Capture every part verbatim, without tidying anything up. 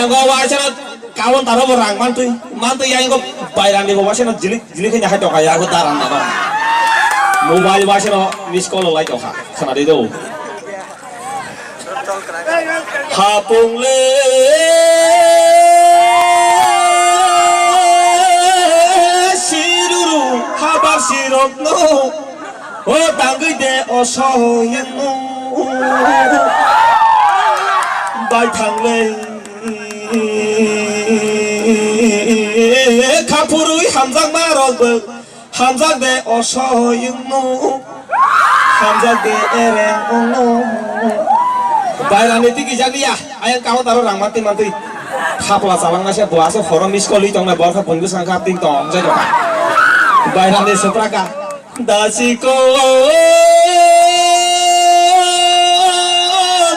Go waisano kawan taro bo rang mantwi, mantwi yang go bairani bo waisano jilik, jilik hanya hai toka ya go daran na ba. Mobile waisano miss call lai toka, khana de do. Hapung le siruru habar sirok no. O tangwi de o soyengno bai thangle kha phurwi hamjakma rokbo hamjak de o soyengno hamjak de ereng ongno. Bairani tiki jagya ayang kaho taro rangma timantwi khapla chalangma se bo aso horo miss call wi tongnai borkha bungwi sangkha ting tong jai dokha. Bairani sopraka. Dasiko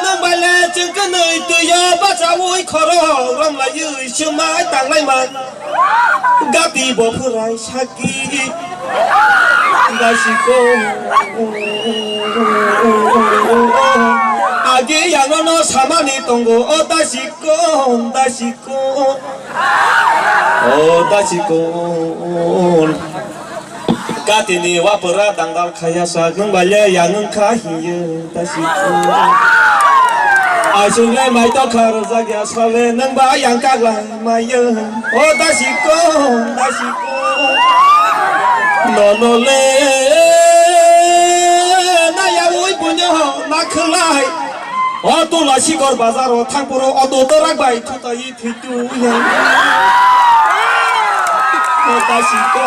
nang baile chengkanai tuya bachawi khoro romlai sumai tanglai man gati bo phurai saki. Dasiko agi yangono samani tongo o dasiko, dasiko, o dasiko. Katini wapura dangal khaya sak nung baile yang wng kha hiye ta si. Asuk le mai to kha rojak ya sale nung ba yang kak lai mai ye. O ta si ko, ta si ko. No no le na ya ui punyo na khulai. O tu la sikor bazar o thang puro o tu torak bai thu ta yi. Thwitu yang. Kota siko.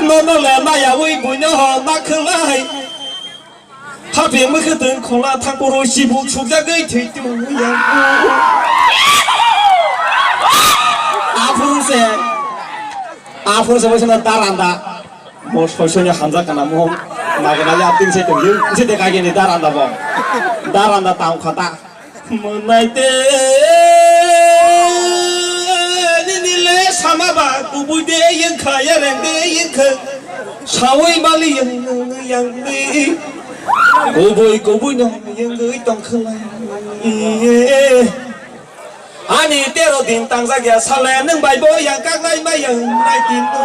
Nono le maya ui buino ho ma khwlai. Hape mukhe tong khongla thang poro sibu sukjagwi thwitu yang. Aphuru se. Aphuru se boisana daranda. Mo soisoni hamjak kana mo nagena ya tin se tong yu se de kage ni daranda bo daranda tang khata. Monai te nini le sama ba kubui de yen kha ya reng de yen kha. Sawi mali yang yang de kubui kubui no yang de tong khala. Ani tero din tangjak ya sale nwng bai bo yang kak nai mai yang nai tin no.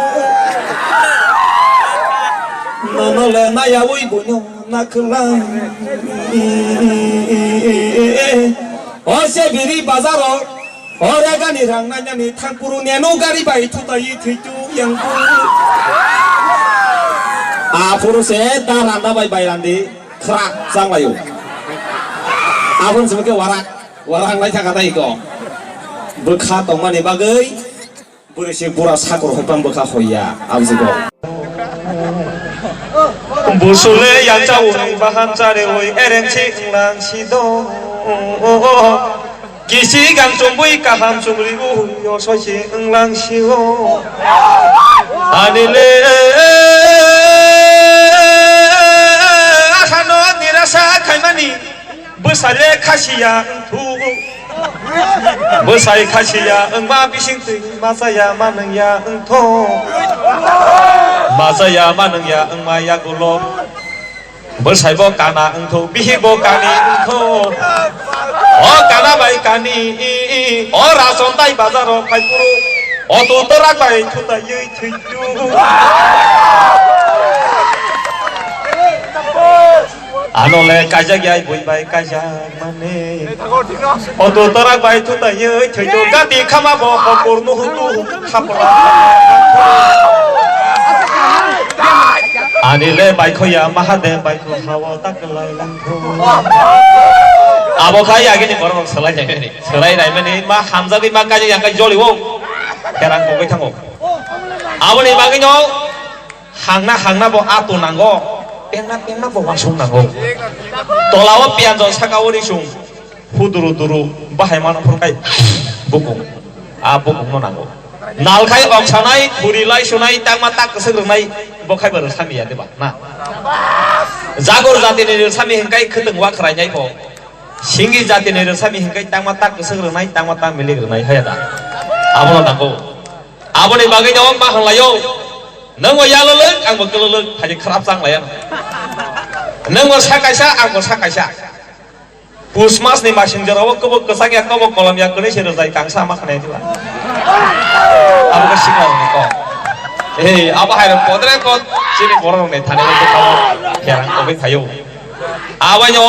Nono le nai ya ui bo no na khwlai. O se biri bazaro o rega ni rang nai nani thang puru neno gari bai thu ta yi thwi tu yang tu. A puru se da randa bai bai randi khra chang lai yo. A pun se ke warak. Wara ang lai thaka tai ko. Bwkha tongmani bagwi bwrwi se bura sakur hoipang bwkha hoiya abjwgo. Busule yanchao bahan chare oi ereng si wnglang si do. Kisi gang chumui kaham chumri u yo soi si wnglang si o. Anile asano nirasa khaimani. Bwsai le khasiya wngthu. Bwsai khasiya wngma bising twi machaya manwngya wngtho. Machaya manwngya wngma yagulo. Bwsai bo kana wngthu, bihik bo kani wngtho. O kana bai kani, o rason dai bazaro phai phuru. O tu torak bai thuta yui thwi. Ano le kaijak ya bui bai kaijak mane. Oto torak bai thuta ye thoi to gati khama bo hokur nuhu tu khapra. Ani le bai khoya Mahadev bai kho hawa tak lai lang kho. Abo khai agini borok salai jai ni. Salai rai mani ma hamjagwi ma kaijak ya kai joli wo. Kerang kogwi thango. Aboni bagwi no Hangna hangna bo ato nango, pengna pengna bo wasung nango. Tola o pianjo saka o risung, huduru duru bahai mano phurkai bukung, a bukung no nango. Nalkhai oksanai, khuri lai sunai, tangma tak kwswk rwnai, bo khai bo rwsami ya deba na. Jagor jatini rwsami hinkai khwtwng wa khwrainai bo. Singi jatini rwsami hinkai tangma tak kwswk rwnai, tangma tak milik rwnai haya da. Abono nango. Aboni bagwi no ma hwnlaio. Nwng bo yalolwk, ang bo kwlwlwk, phaidi khrap chang laiya. Nwng bo sa kaisa, ang bo sa kaisa. Pus mas ni masing jora o kobok kwchak ya, kobok kolom ya, kwnwi se rwjai kangsa ma khanai diba. Abo khe sikla rokni kok. Ei, abo hai rok podre pod chini borok rok ni thani o bwkha o kherang kogwi phaio. Abo no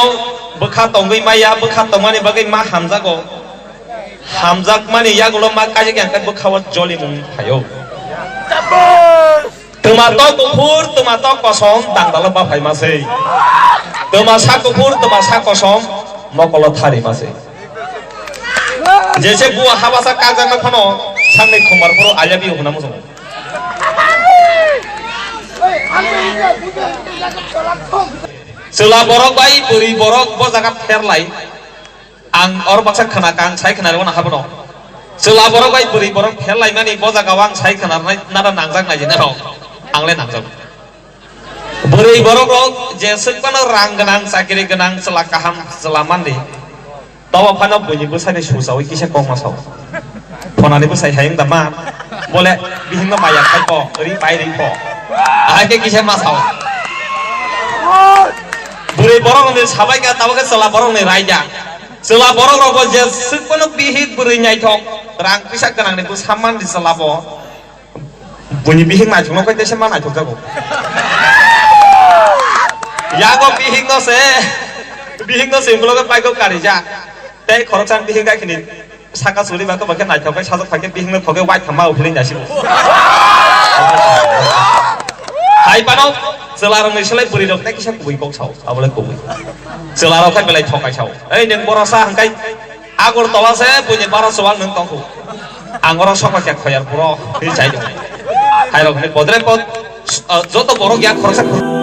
bwkha tongwi maya, bwkha tongmani bagwi ma hamjago. Hamjakmani yagulo ma kaijak yang khe bwkha o joli mung phaio. Twma tok kuphur, twma tok kosom, dangdalo ba phaima se. Twma sa kuphur, twma sa kosom, mokolo tharima se. Jese bua habasa kajak na phano, sanni khumar phoro I love you hwnna muchungo. Chwla borok bai bwrwi borok bo jaga pherlai. Ang oro baksa khna kang sai khna rwna habono. Chwla borok bai bwrwi borok pherlaimani bo jaga o ang sai khna rwnai nada nangjak nai jena rok. Ang le nangjak. Bwrwi borok rok je swk phano rang gwnang, chakri gwnang, chwla kaham, chwla mandi. Tobo phano buini bwsani susawi kisa kok ma sao. Phonani bwsai hai wng da ma. Bole bihingno maya khai pho, ri pai ri pho. Ahai khe kisa ma sao. Bwrwi borok ni sabai kha, tabuk khe chwla borok ni raida. Chwla borok rok bo je swk phano bihik bwrwi naithok, rang pisa gwnang ni bwsa man di chwla bo. Buini bihik naithok no kai tesa ma naithok jago. Yago bihik no se, bihik no se ulo kai bai go kari ja. Tei khoroksa bihik gai khini saka suri ba ko ba khe naithok kai sajak phai khe bihik no thoge wai thama uphilin jasi bo. Hai pano chwla rok ni selai bwrwi rok tei kisa kubui kok sao, abo le kubui. Chwla rok khai belai thokai sao. Ei neng boro sa hangkai Agartala se buini bara chuwal nwng tongkhu. Ang oro sokha khe khoyar puro, hwnwi chai tongo. Hai rok ni podre pod, ah, joto borok ya khoroksa khorok.